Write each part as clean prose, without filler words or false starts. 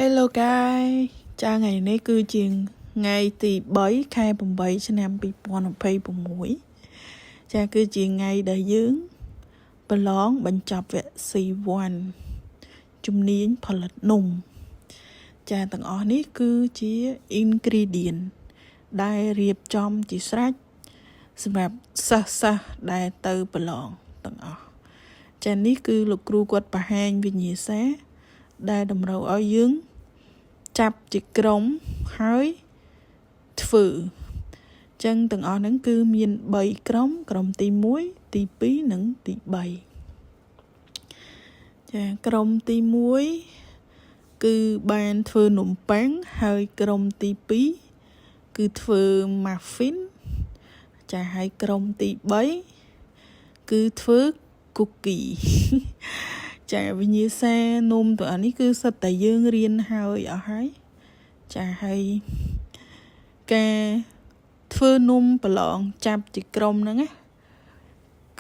Hello guys ចាថ្ងៃនេះគឺជាថ្ងៃទី3ខែ8ឆ្នាំ2026ចាគឺជាថ្ងៃដែលយើងប្រឡងបញ្ចប់វគ្គ C1 ជំនាញផលិតនំចាទាំងអស់នេះគឺជា ingredient ដែលរៀបចំជាស្រេចសម្រាប់សិស្សសិស្សដែលទៅប្រឡងទាំងអស់ចានេះគឺលោកគ្រូគាត់បង្ហាញវិញ្ញាសាដែលតម្រូវឲ្យយើងចាប់ជាក្រុមហើយធ្វើចឹងទាំងអស់ហ្នឹងគឺមាន3ក្រុមក្រុមទី1ទី2និងទី3ចាក្រុមទី1គឺបានធ្វើនំប៉័ងហើយក្រុមទី2គឺធ្វើ muffin ចាហើយក្រុមទី3គឺធ្វើ cookie ចាវិញ្ញាសានំទាំងអស់នេះគឺសុទ្ធតែយើងរៀនហើយអស់ហើយចាហើយការធ្វើនំប្រឡងចាប់ជាក្រុមហ្នឹងណា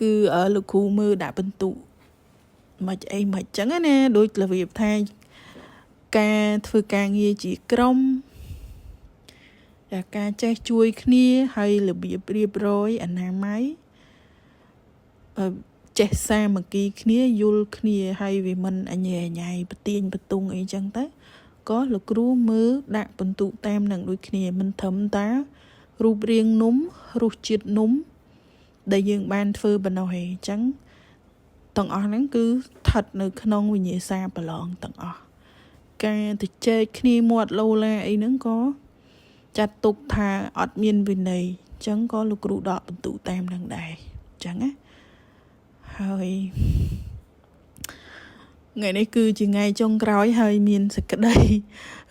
គឺលោកគ្រូមើលដាក់ពិន្ទុមិនអីមិនចឹងណាដូចរបៀបថាការធ្វើការងារជាក្រុមចាការចេះជួយគ្នាហើយរបៀបរៀបរយអនាម័យចេះសាមគ្គីគ្នាយល់គ្នាហើយវាមិនអញែញ៉ៃប្រទៀងប្រទងអីចឹងទៅក៏លោកគ្រូមើលដាក់ពិន្ទុតាមនឹងដូចគ្នាមិនត្រឹមតារូបរាងនំរសជាតិនំដែលយើងបានធ្វើបណ្ដោះឯងអញ្ចឹងទាំងអស់ហ្នឹងគឺស្ថិតនៅក្នុងវិញ្ញាសាប្រឡងទាំងអស់ការទៅចែកគ្នាមាត់ឡូឡាអីហ្នឹងក៏ចាត់ទុកថាអត់មានវិន័យអញ្ចឹងក៏លោកគ្រូដកពិន្ទុតាមនឹងដែរអញ្ចឹងណាហើយថ្ងៃនេះគឺជាថ្ងៃចុងក្រោយហើយមានសេចក្តី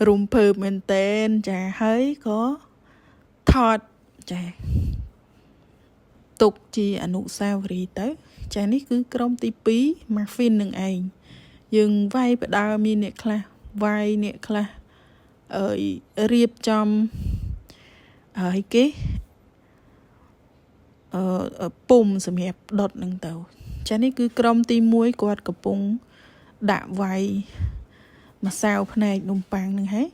រំភើបមែនតែនចាហើយក៏ថតចាទុកជាអនុស្សាវរីយ៍ទៅចានេះគឺក្រុមទី2 muffin នឹងឯងយើងវាយបដើមានអ្នកខ្លះវាយអ្នកខ្លះអើយរៀបចំហើយគេអឺពុំសម្រាប់ដុតនឹងទៅចានេះគឺក្រុមទី1គាត់កំពុងដាក់វាយម្សៅផ្នែកនំប៉័ងនឹងហើយ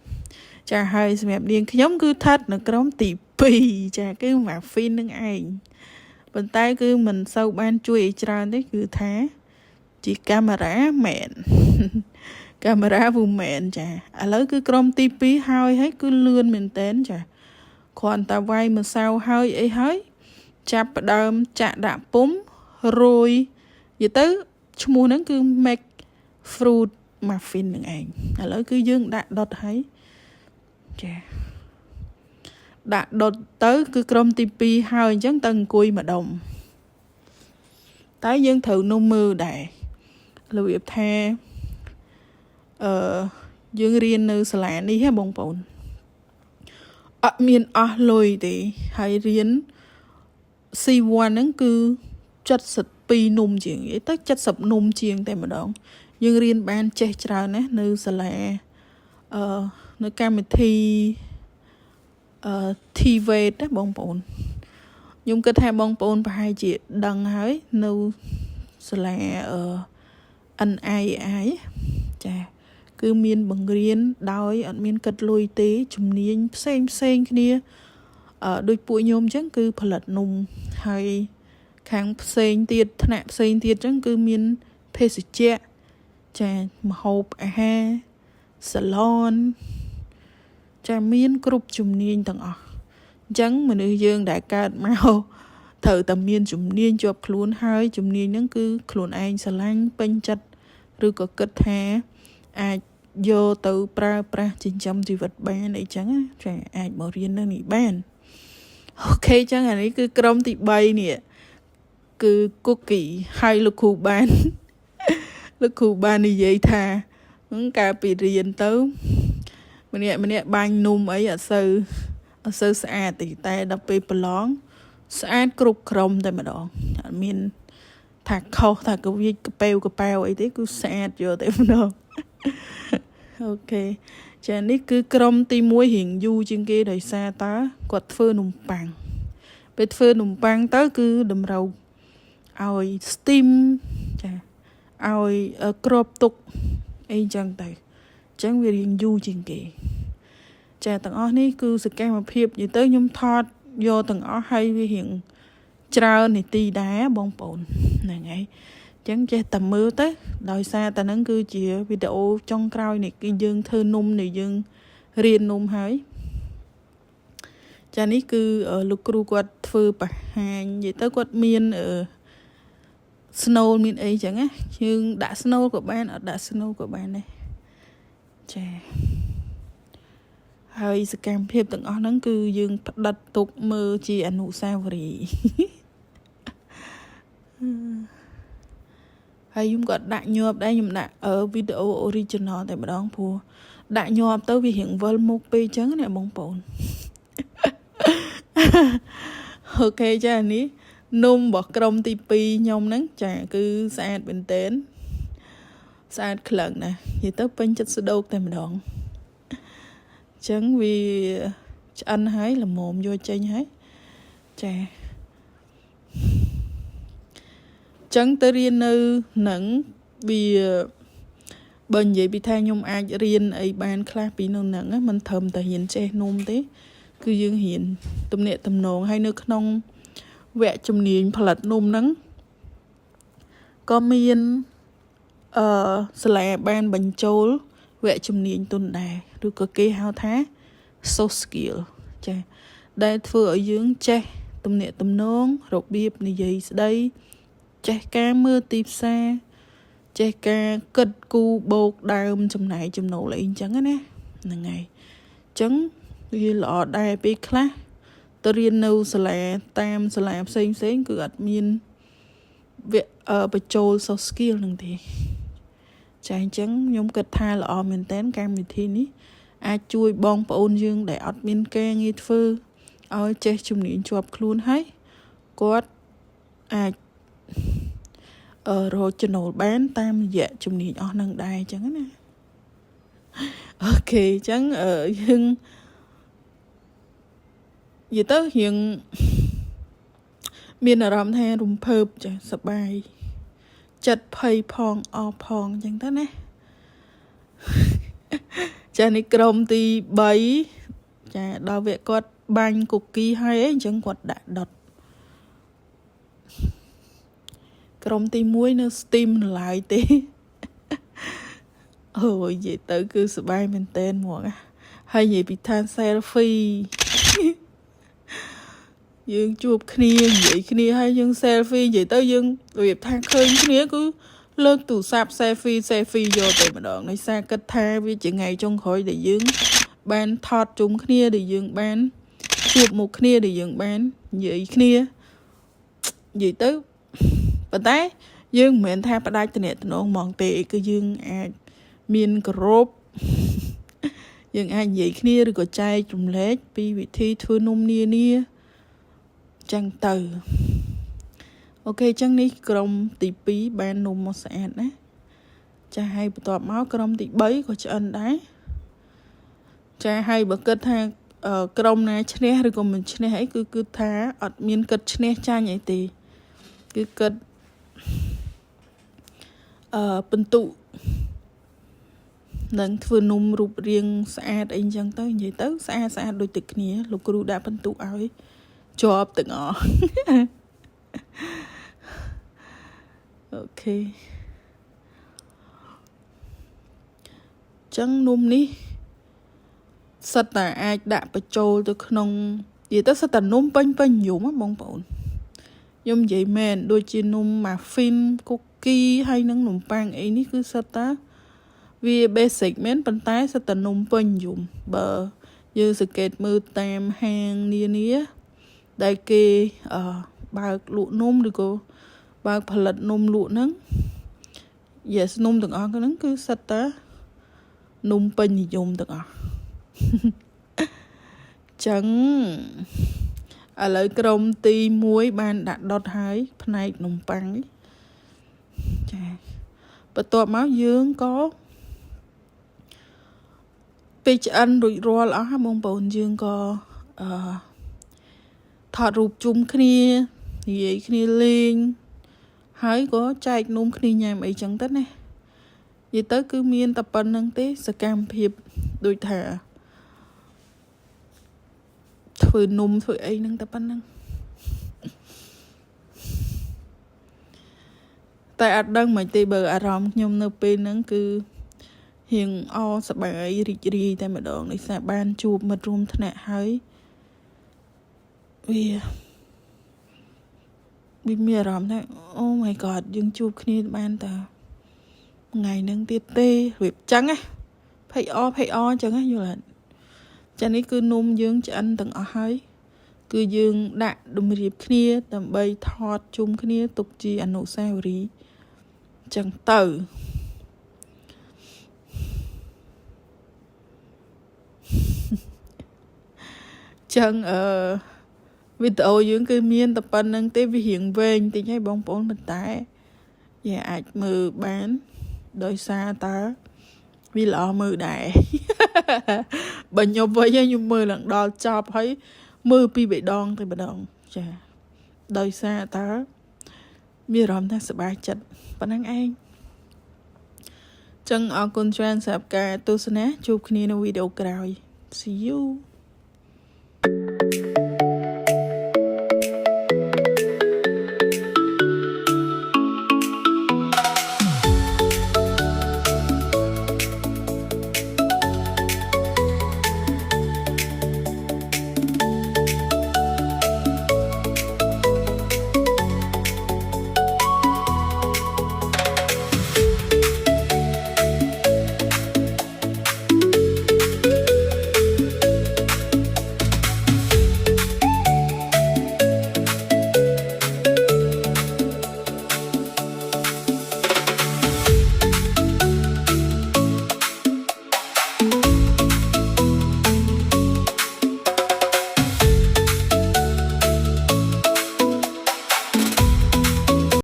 ចាហើយសម្រាប់នាងខ្ញុំគឺស្ថិតនៅក្រុមទី2ចាគឺ muffin នឹងឯងប៉ុន្តែគឺមិនសូវបានជួយអីច្រើនទេគឺថាជា cameraman camera woman ចាឥឡូវគឺក្រុមទី2ហើយហើយគឺលឿនមែនតែនចាគ្រាន់តែវាយម្សៅហើយអីហើយចាប់ផ្ដើមចាក់ដាក់ពុំរោយនិយាយទៅឈ្មោះហ្នឹងគឺ make fruit muffin នឹងឯងឥឡូវគឺយើងដាក់ដុតហើយចាដាក់ដុតទៅ គឺក្រុមទី2ហើយអញ្ចឹងទៅអង្គុយម្ដុំតែយើងត្រូវនំមើលដែររបៀបថាអឺយើងរៀននៅសាលានេះហ៎បងប្អូនអត់មានអស់លុយទេហើយរៀន C1 ហ្នឹងគឺ72នំជាងទៅ70នំជាងតែម្ដងយើងរៀនបានចេះច្រើនណាស់នៅសាលាអឺនៅកម្មវិធីអឺ TVET ណាបងប្អូនខ្ញុំគិតថាបងប្អូនប្រហែលជាដឹងហើយនៅសាលាអឺ NII ចាគឺមានបង្រៀនដោយអត់មានគិតលុយទេជំនាញផ្សេងផ្សេងគ្នាអឺដូចពួកខ្ញុំអញ្ចឹងគឺផលិតនំហើយខាងផ្សេងទៀតថ្នាក់ផ្សេងទៀតអញ្ចឹងគឺមានភេសជ្ជៈចាម្ហូបអាហារសាឡនចាមានគ្រប់ជំនាញទាំងអស់អញ្ចឹងមនុស្សយើងដែលកើតមកត្រូវតែមានជំនាញជាប់ខ្លួនហើយជំនាញហ្នឹងគឺខ្លួនឯងស្រឡាញ់ពេញចិត្តឬក៏គិតថាអាចយកទៅប្រើប្រាស់ចិញ្ចឹមជីវិតបានអីចឹងចាអាចមករៀននៅនេះបាន OK ចឹងអានេះគឺក្រុមទី3នេះគឺ cookie ហើយលោកគ្រូបាននិយាយថាកាលពីរៀនទៅម្នាក់ម្នាក់បាញ់នំអីអត់សូវស្អាតទេតែដល់ពេលប្រឡងស្អាតគ្រប់ក្រុមតែម្ដងអត់មានថាខុសថាកវិចកប៉ែវកប៉ែវអីទេគឺស្អាតយកតែម្ដង OK ចានេះគឺក្រុមទី1រៀងយូរជាងគេដោយសារតើគាត់ធ្វើនំប៉័ងពេលធ្វើនំប៉័ងទៅគឺតម្រូវឲ្យ steam ចាឲ្យក្របទុកអីចឹងទៅ ចឹងវារៀងយូរជាងគេចាទាំងអស់នេះគឺសកម្មភាពនិយាយទៅខ្ញុំថតយកទាំងអស់ហើយវារៀងច្រើននាទីដែរបងប្អូនហ្នឹងហើយចឹងចេះតែមើលទៅដោយសារតែហ្នឹងគឺជាវីដេអូចុងក្រោយនេះគឺយើងធ្វើនំនេះយើងរៀននំហើយចានេះគឺលោកគ្រូគាត់ធ្វើបង្ហាញនិយាយទៅគាត់មានអឺ ស្នូលមានអីចឹងណាយើងដាក់ស្នូលក៏បានអត់ដាក់ស្នូលក៏បានដែរចាហើយសកម្មភាពទាំងអស់ហ្នឹងគឺយើងផ្ដិតទុកមើលជាអនុស្សាវរីយ៍ ហើយខ្ញុំក៏ដាក់ញាប់ដែរខ្ញុំដាក់វីដេអូ original តែម្ដងព្រោះដាក់ញាប់ទៅវារៀងវិលមុខពេកចឹងណាបងប្អូន OK ចានេះនំរបស់ក្រុមទី2ខ្ញុំហ្នឹងចាគឺស្អាតមែនទែនស្អាតខ្លាំងណាស់និយាយទៅពេញចិត្តស្ដោកតែម្ដងអញ្ចឹងវាឆ្អិនហើយល្មមយកចេញហើយចាចឹងទៅរៀននៅនឹងវាបើនិយាយពីថាខ្ញុំអាចរៀនអីបានខ្លះពីនៅនឹងមិនត្រឹមតែរៀនចេះនំទេ គឺយើងរៀនទំនាក់ទំនងហើយនៅក្នុងវគ្គជំនាញផលិតនំហ្នឹងក៏មានអឺសាលាបានបញ្ចូលវគ្គជំនាញទុនដែរឬក៏គេហៅថា soft skill ចាដែលធ្វើឲ្យយើងចេះទំនាក់ទំនងរបៀបនិយាយស្ដីចេះការមើលទីផ្សារចេះការគិតគូរបូកដើមចំណាយចំណូលអីអញ្ចឹងណាហ្នឹងហើយអញ្ចឹងវាល្អដែរពេលខ្លះទៅរៀននៅសាលាតាមសាលាផ្សេងផ្សេងគឺអត់មានវគ្គបញ្ចូល soft skill ហ្នឹងទេចាអញ្ចឹងខ្ញុំគិតថាល្អមែនតើកម្មវិធីនេះអាចជួយបងប្អូនយើងដែលអត់មានការងារធ្វើឲ្យចេះជំនាញជាប់ខ្លួនហើយគាត់អាចអឺរកចំណូលបានតាមរយៈជំនាញអស់នឹងដែរអញ្ចឹងណាOK អញ្ចឹងយើងនិយាយទៅរៀងមានអារម្មណ៍ថារំភើបចាសប្បាយចិត្តភ័យផងអផងអញ្ចឹងទៅណាចានេះក្រុមទី3ចាដល់វគ្គគាត់បាញ់គុកគីហើយអញ្ចឹងគាត់ដាក់ដុតក្រុមទី1នៅ steam នៅឡើយទេអូយនិយាយទៅគឺសប្បាយមែនតើហ្មងហើយនិយាយពីថា selfie យើងជួបគ្នានិយាយគ្នាហើយយើង selfie និយាយទៅយើងរបៀបថាឃើញគ្នាគឺលើកទូរស័ព្ទ selfie selfie យកទៅម្ដងដោយសារគិតថាវាជាថ្ងៃចុងក្រោយដែលយើងបានថតជុំគ្នាដែលយើងបានជួបមុខគ្នាដែលយើងបាននិយាយគ្នានិយាយទៅប៉ុន្តែយើងមិនមែនថាផ្ដាច់តំណតំណងហ្មងទេគឺយើងអាចមានគោរពយើងអាចនិយាយគ្នាឬក៏ចែករំលែកពីវិធីធ្វើនំនានាចឹងទៅOK ចឹងនេះក្រុមទី2បាននំមកស្អាតណាចាហើយបន្ទាប់មកក្រុមទី3ក៏ឆ្អិនដែរចាហើយបើគិតថាក្រុមណាឈ្នះឬក៏មិនឈ្នះអីគឺគឺថាអត់មានគិតឈ្នះចាញ់អីទេគឺគិតពិន្ទុនឹងធ្វើនំរូបរាងស្អាតអីចឹងទៅនិយាយទៅស្អាតស្អាតដូចតែគ្នាលោកគ្រូដាក់ពិន្ទុឲ្យជាប់ទាំងអស់ OK ចឹងនំនេះសិតតែអាចដាក់បញ្ចូលទៅក្នុងនិយាយទៅសិតតែនំពេញពេញនិយមបងប្អូនខ្ញុំនិយាយមែនដូចជានំ muffin គុកគីហើយនឹងនំប៉័ងអីនេះគឺសិតតែវា basic មែនប៉ុន្តែសិតតែនំពេញនិយមបើយើងសង្កេតមើលតាមហាងនានាដែលគេអឺបើកលក់នំឬក៏បើកផលិតនំលក់ហ្នឹង yes នំទាំងអស់ហ្នឹងគឺសិតតែនំពេញនិយមទាំងអស់ចឹងឥឡូវក្រុមទី1បានដាក់ដុតហើយផ្នែកនំប៉័ងនេះចាបន្ទាប់មកយើងក៏ពេលឆ្អិនរួចរាល់អស់បងប្អូនយើងក៏អឺថតរូបជុំគ្នានិយាយគ្នាលេងហើយក៏ចែកនំគ្នាញ៉ាំអីចឹងទៅណា និយាយទៅគឺមានតែប៉ុណ្្នឹងទេសកម្មភាពដូចថាធ្វើនំធ្វើអីហ្នឹងតែប៉ុណ្្នឹងតែអត់ដឹងមិនទេបើអារម្មណ៍ខ្ញុំនៅពេលហ្នឹងគឺរៀងអសប្បាយរីករាយតែម្ដងដោយសារបានជួបមិត្តរួមថ្នាក់ហើយវាវាមានអារម្មណ៍ថា Oh my God យើងជួបគ្នាបានតាថ្ងៃហ្នឹងទៀតទេរបៀបចឹងណាភ័យអភ័យអចឹងណាយល់អត់ចានេះគឺនំយើងឆ្អិនទាំងអស់ហើយគឺយើងដាក់តម្រៀបគ្នាដើម្បីថតជុំគ្នាទុកជាអនុស្សាវរីយ៍ចឹងទៅចឹងអឺវីដេអូយើងគឺមានតែប៉ុណ្្នឹងទេវារៀងវែងតិចហើយបងប្អូនប៉ុន្តែយាអាចមើលបានដោយសារតើវាល្អមើលដែរបើខ្ញុំវិញខ្ញុំមើលឡើងដល់ចប់ហើយមើលពីរបីដងតែម្ដងចាដោយសារតើមានអារម្មណ៍ថាសប្បាយចិត្តប៉ុណ្្នឹងឯងចឹងអរគុណច្រើនសម្រាប់ការទស្សនាជួបគ្នានៅវីដេអូក្រោយ See you.